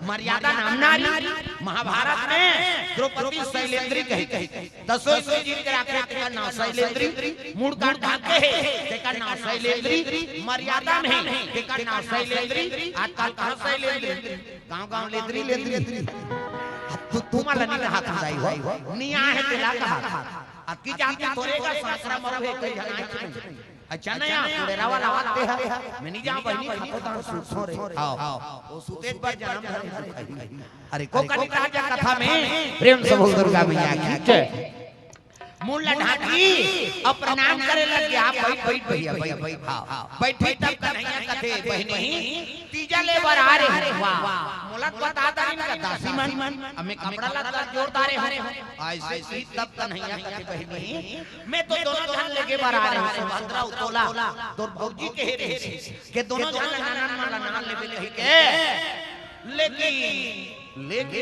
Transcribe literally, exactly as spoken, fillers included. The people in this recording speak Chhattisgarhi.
मर्यादा नाम नारी। महाभारत में द्रौपदी शैलेंद्री कही, कही। दसों इंद्री जीत के राखे, तेकर नाव शैलेंद्री। मूड़ काट भाग के हे, तेकर नाव शैलेंद्री। मर्यादा में हे, तेकर नाव शैलेंद्री। आजकल कहाँ शैलेंद्री? गाँव गाँव लेंद्री, लेंद्री। तू, तू मला नहीं कहा था दाई हो, नहीं आए तेला कहा था। अतकी जाति थोरे का संस्कार मरो हे, कई झन आए थे। अच्छा नया, कुड़ेरा वाला आते हैं। मैं नहीं जाऊँ बहिनी, खातो तान सूत सो रे। आओ, आओ। वो सूते पर जन्म धरे सुख है। अरे, कोकणी राजा कथा में प्रेम से बोल दुर्गा मैया की जय। मूड़ ला ढांकी, अब प्रणाम करे लग गया। आप बैठ, बैठ भैया, बैठ, बैठ। हाँ, हाँ। बैठी तब कन्हैया कथे, "बहिनी, तीजा ले बर आ रहे हैं।" वाह, मोला तो बता दारी ना दासी मन, अब मैं कपड़ा लत्ता जोर डारे हूँ। ऐसे की तब कन्हैया कथे, "बहिनी, मैं तो दोनों झन लेगे बर आ रहे हूँ।" सुभद्रा उतोला, तोर भौजी कहे रहे के दोनों झन ला ननद मन ला नान लेबे कही के, लेकिन, लेकिन